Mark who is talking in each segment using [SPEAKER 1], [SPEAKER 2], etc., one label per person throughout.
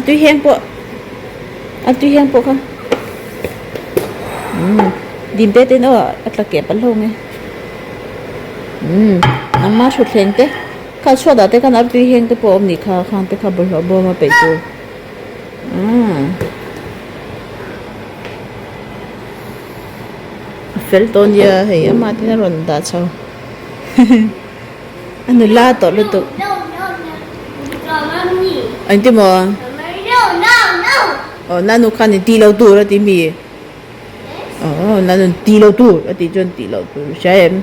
[SPEAKER 1] Artui heng pawh artui heng pawh kha umm dim te ten aw a tla keh palh hlawm e umm nangma thutthleng te kha chhuat ah te khan artui heng te pawh a awm nih kha khang te kha bawlhhlawh bawm a peih tur umm a fel tawh nia hei amah ten a rawn dah chho. A nula tawh lutuk. Engti maw? Aw nanu khan in tih loh tur a ti mi? Aw nanu tih loh tur a tih chuan tih loh tur hria em?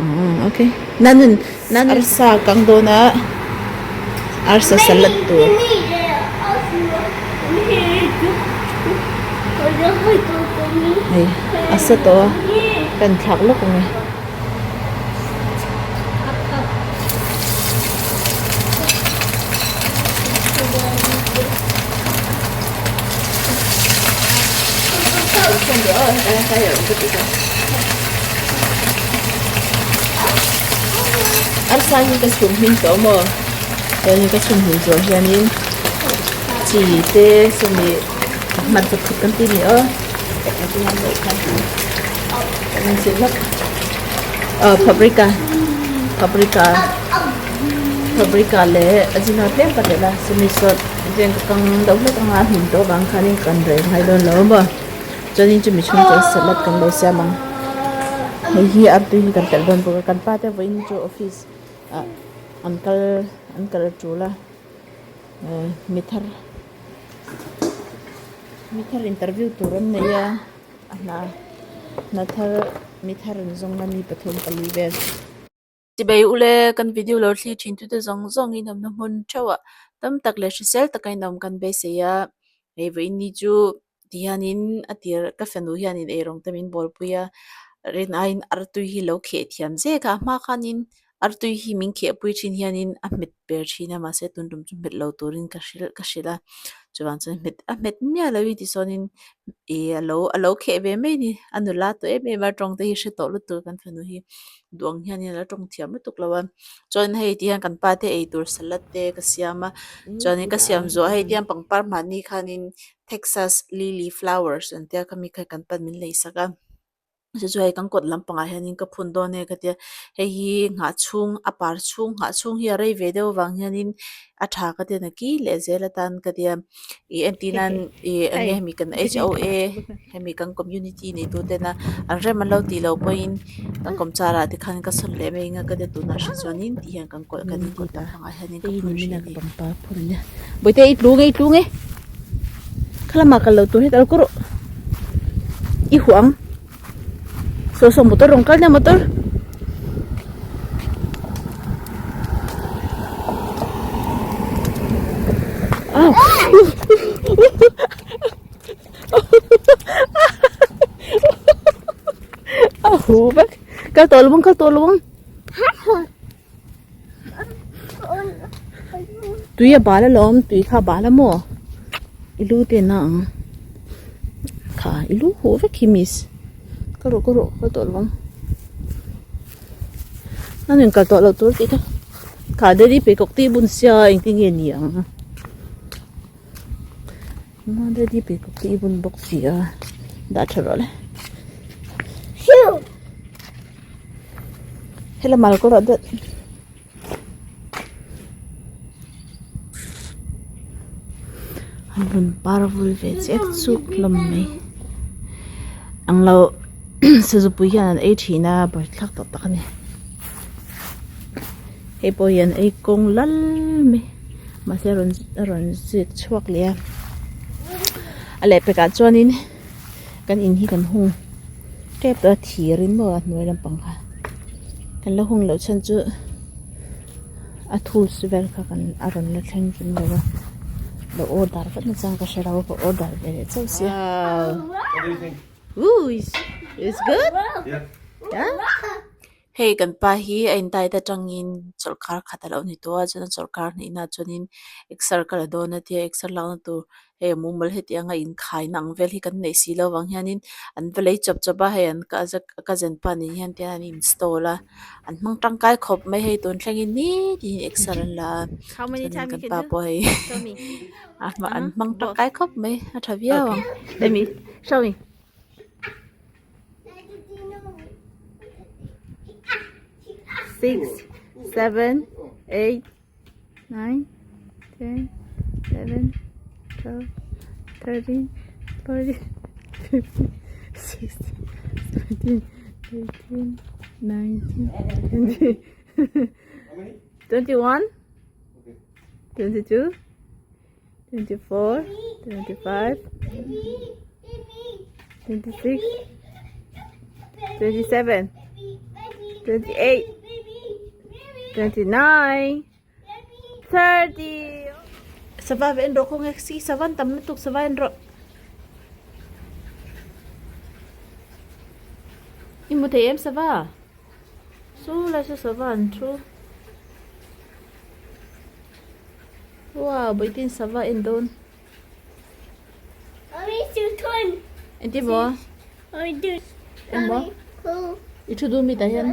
[SPEAKER 1] Aw okay. Nanu nanu arsa kang dawn a arsa salad tur. Hei a sa tawh a kan thlak lawk ang e. Arsa hi ka chhum hmin tawh maw chuanin ka chhum hmin zawh hianin chi te sawmi hmarcha phut kan tih a ni aw. Paprika paprika paprika leh a zin a tlem ka telh a chumi sawt chen ka kang deuh hlek anga a hmin tawh avang khanin kan reng ngai dawn lo a maw chuanin chumi chhung chuan salad kan lo siam ang hei hi artui hi kan telh dawn bawk a kan pa te vawiin chu office ah an kal an kal tul a mi thar. Mi thar interview tur an nei a a hna hna thar mi thar an zawng a mi pathum pali vel. Chibai ule kan video lo thli thin tute zawng zawng in awmna hmun theuh ah tam tak leh hrisel taka in awm kan beisei a hei vawiin ni chu tihianin a tir ka fanu hianin eirawng te min bawlpui a rin aiin artui hi lo kheh thiam zek a a hma khanin Artui hi min khehpui thin hianin a hmet ber thin a mahse tun tum chu hmet lo turin ka hrilh ka hrilh a chuvang chuan hmet a hmet miah lo hi tichuanin ih a lo a lo kheh ve mai a ni a nula tawh em em a tawng te hi hre tawh lutuk kan fanu hi duh ang hianin a la tawng thiam lutuk lo a chuan hei ti hian kan pa te eitur salad te ka siam a chuanin ka siam zawh hei tiang pangpar mahni khanin Texas lily flowers an tia khami kha kan pan min lei sak a. Chu chu hei kan kawt lampangah hianin ka phun dawn e ka tia hei hi nghah chhung a par chhung nghah chhung hi a rei ve deuh avang hianin a tha ka tia ki leh zel atan ka tia ih entir nan ih eng nge hemi kan h o a hemi kan community nei tu tena an rem an lo tih loh pawhin kan kawm char ah te khan ka sawn leh mai ang a ka tia tunah hri chuanin tih hian kan kawt kan inkawt lampangah hianin ka phun hrih a ni. Bawihte i tlu nge i tlu nge khalamah kal lo tur hi kal kur i huh ang saw saw motor rawn kal nia motor a huh vek kal tawh lo ang kal tawh lo ang. Tui a bal alawm tui kha a bal a maw i lu te na ang kha i lu huh vek hi miss ka ruh ka ruh ka tawh lo ang a rawn kal tawh loh tur tih kha kha daddy pheikhawk te hi bun sia engtin nge ni ang daddy pheikhawk te hi bun bawk si a dah tha rawh le. Helama lo kal deuh an rawn par vul ve chiah chuk hlawm mai ang lo sazupui hian an ei thin a buaithlak tawh tak a ni hei pawh hian ei kawng lal mai mahse a rawn a rawn zik chhuak leh a a lehpekah chuanin. Kan in hi kan hung tep tawh a thir in maw a hnuai lampang kha kan la hung loh chhan chu a tools vel kha kan a rawn la thleng kim lo a lo order vat na chang ka hre lo ka order ve leh chauh sia wow it's good yeah. Hei kan pa hi a intight atangin chawlhkar khat a lo ni tawh a chuan a chawlhkar hnihna ah chuanin exer ka la dawn a tia exer lakna tur hei a mumal hetiang a inkhaina ang vel hi kan neih si loh vang hianin an va lei chawp chawp a hei an cousin pa nen hian tian an install a an hmang tangkai khawp mai hei tun thlengin nitin exer an la a chuanin kan pa pawh hei an hmang tangkai khawp mai a tha viau ang let me show me. Six, seven, eight, nine, ten, eleven, 12, 13, 14, 15, 16, 17, 18, 19, 20, 21, 22, 24, 25, 26, 27, 28, 29, 30. Sava ve en rawh khaw nge si sava an tam lutuk sava en rawh. I hmu thei em sava? Saw lai saw sava an thu. Wow, baitin sava en dawn. Engti maw? Eng maw? I thu duh mi tah hian.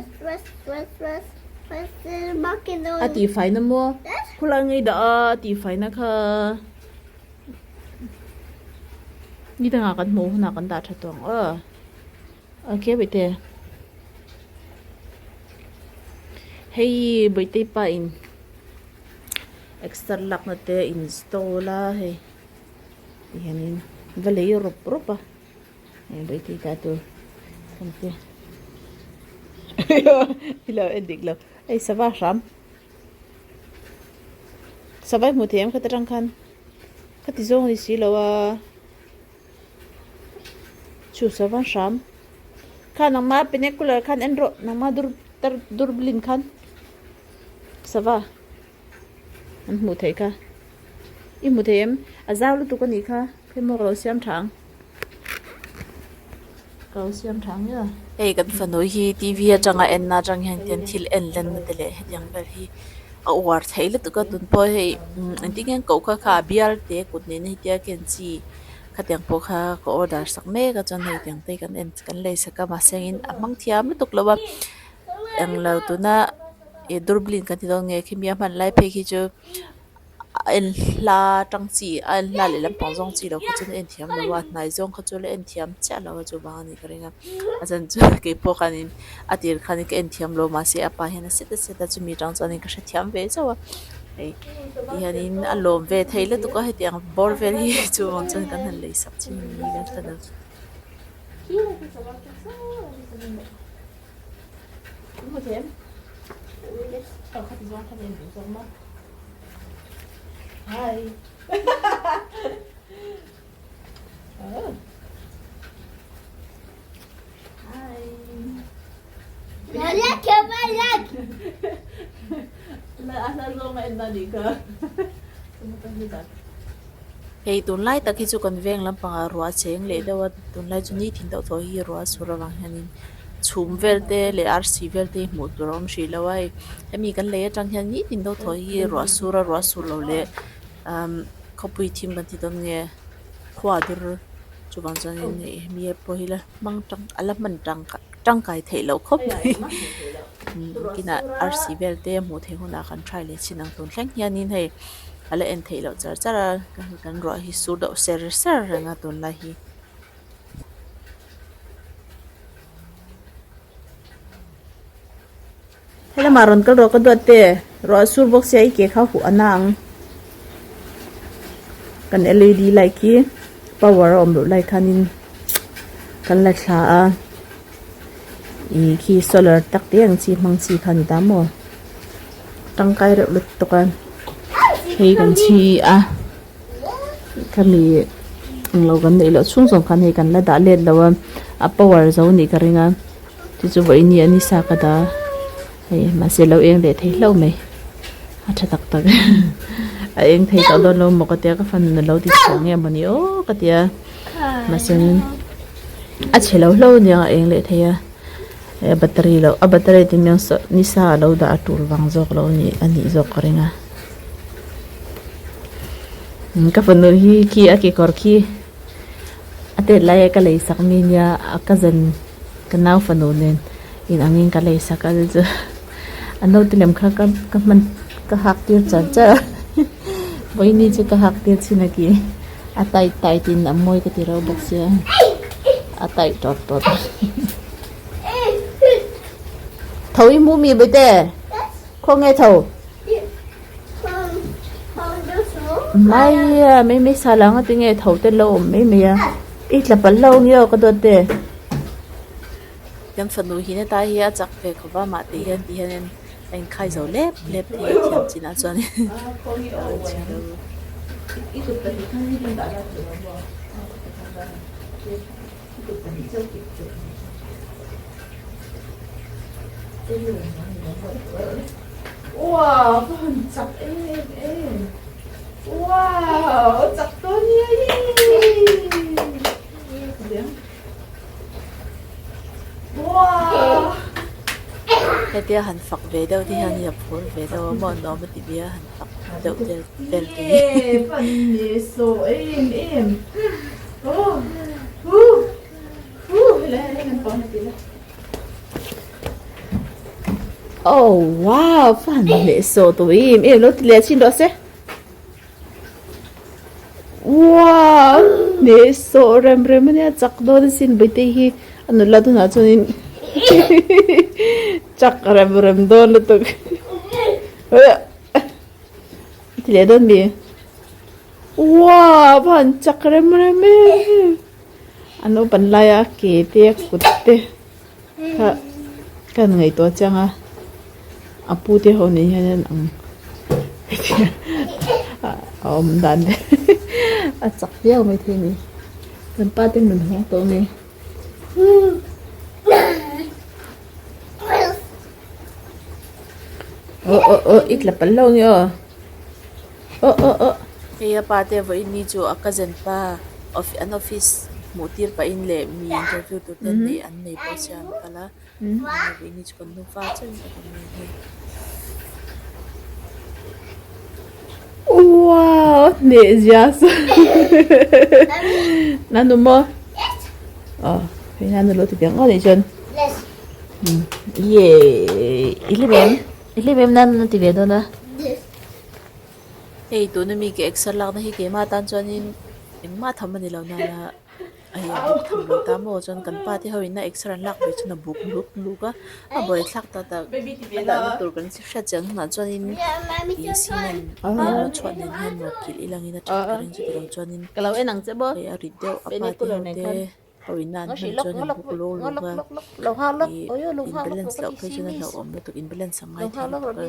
[SPEAKER 1] A tihfai na maw? Khulai ngei dah a, a tihfai na kha. Ni dangah kan hmuh hunah kan dah tha tawh ang aw. Ok baihte. Hei baihte pa in extra lakna te install a hei ti hianin va lei rawp rawp a hei baihte ta tur kan te ilo en dik lo hei sava hram sava i hmuh theih em kha ta tang khan ka ti zawng a ni si lo a. Chu sava hram kha nangma pinacular khan en rawh nangma dur tar durblin khan sava an hmuh theih kha i hmu thei em a zau lutuk a nih kha pheimaw ka lo siam tha ang ka lo siam tha ang nia. Hei kan fanu hi T V atanga en na atang hian tian thil en len na te leh hetiang vel hi a uar theih lutuk a tun pawh hei engtin nge an koh kha kha a bial te kut nena hetia ken chi. Khatiang pawh kha ka order sak mek a chuan hei tiang te kan en kan lei sak a mahse engin a hmang thiam lutuk lo a englo tuna ih durblin kan ti dawn nge khimi a hman lai phei khi chu a en hla tang chi a en hla leh lampang zawng chi lo kha chuan a en thiam lo a hnai zawng kha chu la en thiam chiah lo a chuvang a nih ka ring a a chan chu keipawh khanin a tir khanin ka en thiam lo mahse a pa hian a set a set a chumi tang chuanin ka hrethiam ve zauh a. Hei ti hianin a lawm ve thei lutuk a hetiang bawr vel hi chuvang chuan kan han lei sak chin ni kan hre lo. Hei tunlai tak hi chu kan veng lampangah ruah a cheng leh deuh a tunlai chu nitin deuh tawh hi ruah a sur avang hianin chhum vel te leh arsi vel te hi hmuh tur a awm hrih lo a hei hemi kan lei atang hian nitin deuh tawh hi ruah a sur a ruah a sur loh leh umm khawpui thim kan ti dawn nge khua dur chuvang chuanin hei hemi pawh hi la hmang tang a la hman tangkai theih loh khawp mai kinah arsi vel te hmuh theih hunah kan try leh chin ang tun thleng hianin hei a la en theih loh char char a kan ruah hi sur deuh ser ser reng a tunlai hi. Helamah rawn kal rawh ka duat te ruah sur bawk sia i ke kha huh a na ang kan led light khi power a awm loh lai khanin kan la thla a ih khi solar tak te ang chi hmang chi kha a ni ta maw tangkai reuh lutuk a hei kan chhi a khami englo kan neih loh chhung zawng khan hei kan la dah let lo a a power zo anih ka ring a. Chu chu vawiin hi a ni sa ka dah a hei mahse lo eng leh thei hlauh mai a tha tak tak a eng thei tawh dawn lo maw ka tia ka fan a lo ti chhuah nge mawni aw ka tia mahse a chhe lo hlauh aniang a eng leh thei a. Hei a battery loh a battery te miang saw nisa a lo dah a tul vang zawk lo a nih a nih zawk ka ring a ka fanu hi khi a kekawr khi a tet lai a ka lei sak mi nia a cousin ka nau fanu nen in angin ka lei sak a chu chu a naute lem kha ka ka hman ka hak tir char char a vawiini chu ka hak tir chhin a ki a tight tight in a mawi ka ti reuh bawk sia a tight tawt tawt tho i hmuh mi bete khawnge tho mai a mai mai sa lang a tinge tho te lo awm mai mai a i tla palh lo ang io ka dawt te kan fanu hi na tai hi a chak ve khawp a mah tih hian ti hian in a inkhai zo lep lep thei a thiam chinah chuan Hetia han fak ve deuh te hian hi a phur ve deuh a maw nuam a ti ve a han fak deuh vel vel te hi. Oh wow fan leh saw tawh em em lo ti leh chhin rawh se. Wow hneh sawh rem rem ania chak dawn asin Bawihtei hi a nula tunah chuanin chak rem rem dawn lutuk ti leh dawn mi wow va han chak rem rem em a naupan laia ke te a kut te kha ka ngaihtuah chiang a a pu te ho nen hian an ang a awm dan te a chak viau maithei a ni kan pa te nun hawng tawh a ni. Aw aw aw i tla palh lo nge aw aw aw aw. Hei a pa te vawiin ni chu a cousin pa an office hmuh tir pahin leh mi interview tur te an nei an nei pawh sia an kal a vawiin ni chu kan nufa chiah in kan awm reng hei. Wow hneh zia saw nanu maw aw hei nanu lo ti piang aw nih chuan. Yay i hlim em i hlim em nan a ti ve dawn a hei tuna mi ke exer lakna hi keimah tan chuanin engmah tham a ni lo nana a hei a buk tham lo ta maw chuan kan pa te ho in a exer an lak ve chuan a buk luk luk a a buaithlak tak tak a dahna tur kan hriat chian hunah chuanin ih cement emaw chhuat nen hian maw kilh ilangin a that ka ring chu tilo chuanin hei a rit deuh a pa te ho te. Pawina an hman chuan an buk luk luk a ih in balance loh phei chuan a hlauhawm lutuk in balance a ngai thei lutuk a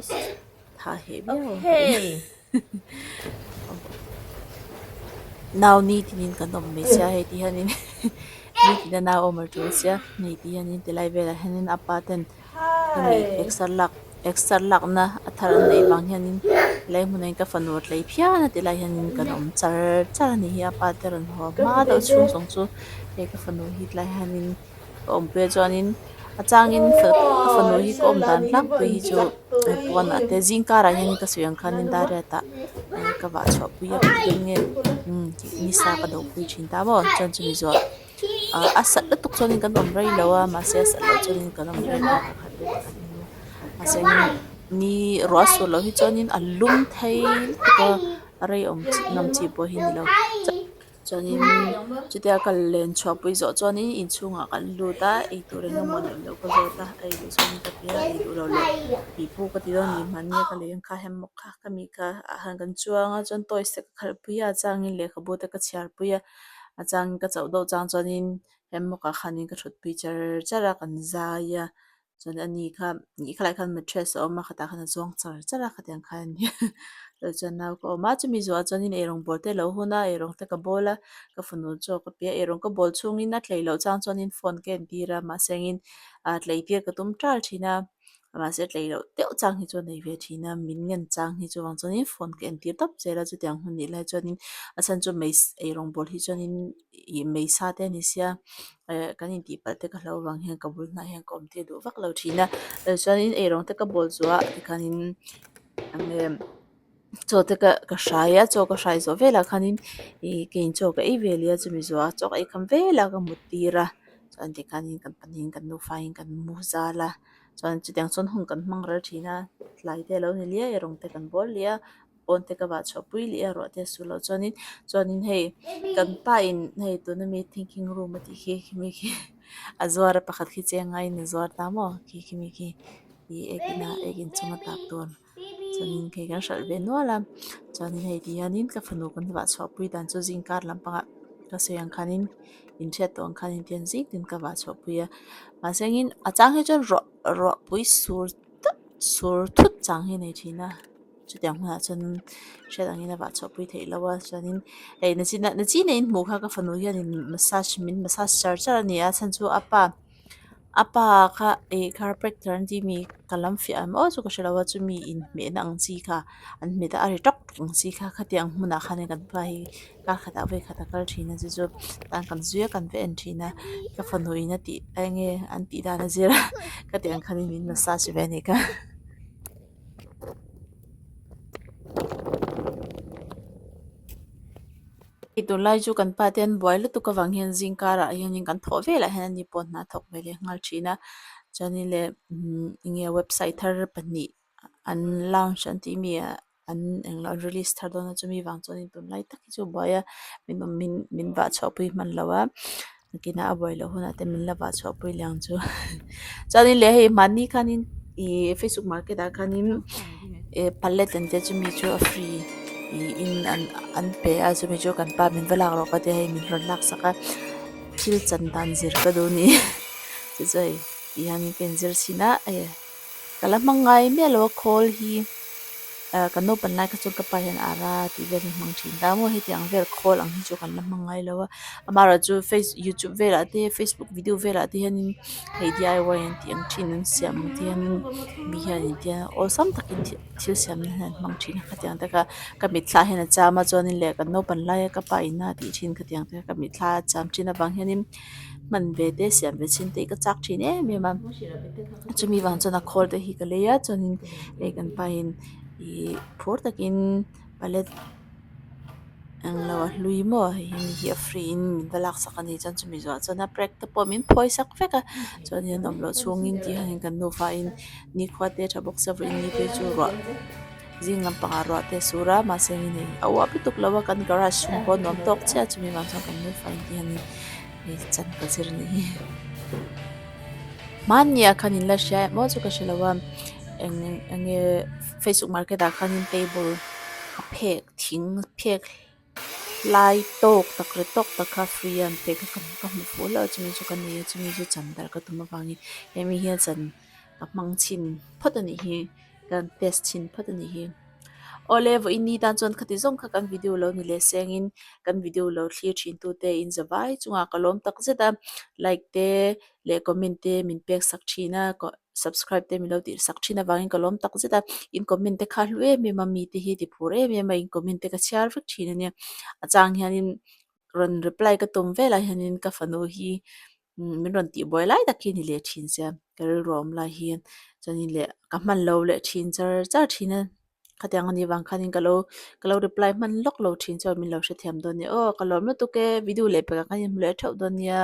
[SPEAKER 1] tha heh viau ang ka ring nau ni tinin kan awm mai sia hei ti hianin ni tina nau awm a tul sia hei ti hianin tilai velah hianin a pa ten hemi exer lak exer lakna a thar an neih vang hianin helai hmunah hian ka fanu a tlei phian a tilai hianin kan awm char char a ni hi a pa te rawn haw hma deuh chhung zawng chu hei ka fanu hi tilai hianin ka awmpui a chuanin a changin ka fanu hi ka awm dan tlangpui hi chu pawnah te zing karah hian ka sawi ang khanin dariat ah ka vah chhuah pui a nge nisa ka do pui thin ta maw chuan chumi zawh. A sat lutuk chuanin kan awm rei lo a mahse a sat loh chuanin kan awm rei lo pakhat leh pakhat emaw mahse ni ruah sur loh hi chuanin a lum thei lutuk a a rei awm ngam chi pawh hi a ni lo chuanin chutia ka len chhuah pui zawh chuanin inchhungah kan lut a eitur eng emaw an awm loh ka zawt a ei duh chuanin ka ti a ei duh loh leh tih pawh ka ti dawn a ni mahni a ka lei ang kha hammock kha ka mi kha ah han kan chuang a chuan toys te ka khalh pui a a changin lehkhabu te ka chhiar pui a. A chang ka chauh deuh chang chuanin hammock ah khanin ka thut pui char char a kan zai a chuan ani kha ih khalai khan mattress a awm a khatah khan a chuang char char a khatiang khan a ni chuan nau ka awm a chumi zawhah chuanin eirawng bawl te a lo hun a eirawng te ka bawl a ka fanu chaw ka pe a eirawng ka bawl chhungin a tlei loh chang chuanin phone ka entir a mahse engin ah tlei tir ka tum ṭal ṭhin a. Mahse tlei loh deuh chang hi chu a nei ve thin a, min ngen chang hi chu vang chuanin phone ka entir tawp zel a, chutiang hun nih lai chuanin a chhan chu mei eirawng bawl hi chuanin ih mei sa te a ni sia eh kan intih palh te ka hlo vang hian ka bul hnah hian ka awm tir duh vak lo thin a, chuanin eirawng te ka bawl zuah tikhanin eng nge chaw te ka ka hrai a chaw ka hrai zawh velah khanin ih keiin chaw ka ei ve leh a chumi zawhah chaw ka ei kham velah ka mut tir a chuan tikhanin kan pahnihin kan nufa in kan mu zal a chuan chutiang chuan hun kan hmang ral thin a tlai te a lo ni liai a rawng te kan bawl leh a pawn te ka vah chhuah pui leh a ruah te a su loh chuanin chuanin hei kan pa in hei tuna mi thinking room a tih khi khimi khi a zuar a pakhat khi cheng ngaiin a zuar ta maw khi khimi khi ih ek in a ek in chung a tap tur. Chuanin hei kan hralh ve nual a chuanin hei ti hianin ka fanu kan vah chhuah pui dan chu zing kar lampangah ka sawi ang khanin inhriat tawh ang khanin tihian zing tin ka vah chhuah pui a mahse engin a chang hi chuan ruah ruah pui sur tak sur thut chang hi a nei thin a chutiang hunah chuan hriat angin a vah chhuah pui theih loh a chuanin hei nachina nachina in hmuh kha ka fanu hianin massage min massage char char a ni a chhan chu a pa. A pa kha ih chiropractor an tih mi ka lam fiah em aw chu ka hre lo a chumi inhmehna ang chi kha an hmet a a ri tawk tawk ang chi kha khatiang hmunah khanin kan pa hi kar khatah vawi khat a kal thin a chu chu tan kan zui a kan va en thin a ka fanu in a tih eng nge an tih dan a zir a khatiang khanin min massage ve a nih kha. Hei tunlai chu kan pa te an buai lutuk avang hian zing karah hianin kan thawh velah hian ani pawh hna thawk ve leh nghal thin a chuanin leh umm enge website thar pahnih an launch an tih mi ah an englo an release thar dawn a chumi vang chuanin tunlai tak hi chu a buai a min min min vah chhuah pui hman lo a nakinah a buai loh hunah te min la vah chhuah pui leh ang chu chuanin leh hei mahni khanin ih facebook market ah khanin eh pallet an tia chumi chu a free ih in an an pe a chumi chu kan pa min va lak rawh ka tia hei min rawn lak sak a thil chan dan zir ka duh a ni chu chu hei ti hianin ka inzir chhin a hei ka la hmang ngai miah lo a khawl hi. Ah kan naupan lai kha chuan ka pa hian ara tih vel hi a hmang thin ta maw hetiang vel khawl ang hi chu kan la hmang ngai lo a amaherawh chu face youtube velah te facebook video velah te hianin hei D I Y an tih ang thin an siam ang te hianin mi hianin tiang awlsam takin thil siam nan hian an hmang thin a khatiang te kha ka mitthla hian a cham a chuanin leh kan naupan laia ka pa in a tih thin khatiang te kha ka mitthla a cham thin avang hianin hman ve te siam ve chhin te hi ka chak thin em em a chumi vang chuan a khawl te hi ka lei a chuanin hei kan pa in ihh phur takin pallet englo a hlui maw hei hi mi hi a free in min va lak sak a ni chuan chumi zawh chuan a prek te pawh min phawi sak vek a chuanin an awm loh chhungin tih hianin kan nufa in nikhua te tha bawk sia vawiin ni phei chu ruah zing lampangah ruah te a sur a mahse engin hei a uap lutuk lo a kan garage chhung pawh a nuam tawk chiah a chumi vang chuan kan nufa in tih hianin hei chan ka zir a nih hi. Hmanni ah khan in la hria em aw chu ka hre lo a eng eng nge facebook market ah khanin table a phek thing phek lai tawk tak ri tawk tak kha free a an pek a ka hmu fuh hlauh a chumi chu ka nei a chumi chu chan darh ka tum avangin hemi hian chan ka hmang chhin phawt a nih hi ka test chhin phawt a nih hi. Awle vawiin ni tan chuan khati zawng kha kan video lo ni leh sengin kan video lo thlir thin tute in za vai chungah ka lawm tak zet a like te leh comment te min pek sak thin a subscribe te min lo tih sak thin avangin ka lawm tak zet a in comment te kha hlu em em a mite hi ti phur em em a in comment te ka chhiar vek thin a nia a chang hianin rawn reply ka tum velah hianin ka fanu hi min rawn tih buai lai tak hi a ni leh thin sia ka rilru a awm lai hian chuanin leh ka hman lo leh thin char char thin a khatiang a nih vang khanin ka lo ka lo reply hman lawk lo thin chuan min lo hrethiam dawn nia aw ka lawm lutuk e video leh pekah khan inhmu leh theuh dawn nia.